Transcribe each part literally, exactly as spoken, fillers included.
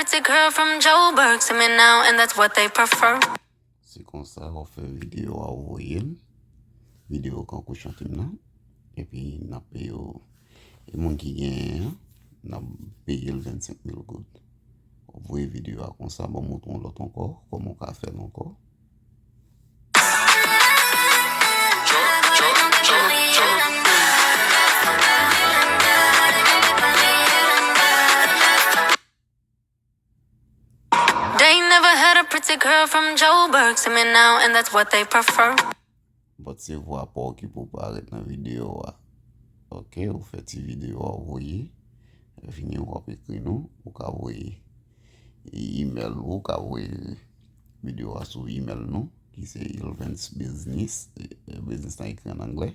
Pretty girl from Joburg, see me now, and that's what they prefer. Se konsa w ap fè videyo a, w voye l. Videyo kankou chante m nan. Epi n ap peye w. E moun ki genyen an, n ap peye l vennsenk mil goud. W ap voye videyo a konsa, ban m montre w lòt ankò, kòman w ka fè l ankò. They never had a pretty girl from Joburg, see me now, and that's what they prefer. But se vwa pa w ki pou parèt nan videyo a. Ok, ou fè ti videyo a, ou voye. Fini, w ap ekri nou, ou ka voye email ou, ou ka voye videyo a sou email nou, ki se Ilvens Business, eh, business lan ekri an anglè,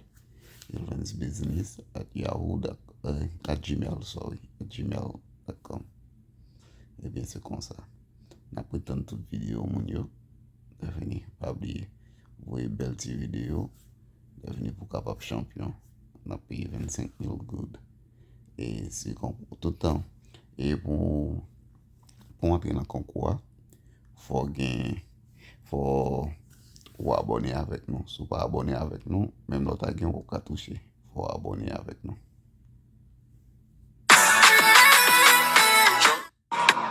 Ilvens Business at yahoo dot, eh, at gmail, sorry, at gmail dot com. Ebyen, se konsa. N ap ret tann tout videyo moun yo. Lè fini, pa bliye, voye bèl ti videyo. Lè fini pou kapab chanpyon. N ap peye vennsenk mil goud. E se konkou tout tan. E pou, pou antre nan konkou a, fò gen, fò ou abòne avèk nou. Si w pa abòne avèk nou, menm lè w ta gen, w ka touche. Fò w abòne avèk nou.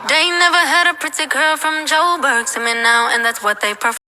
They never had a pretty girl from Joburg, see me now, and that's what they prefer.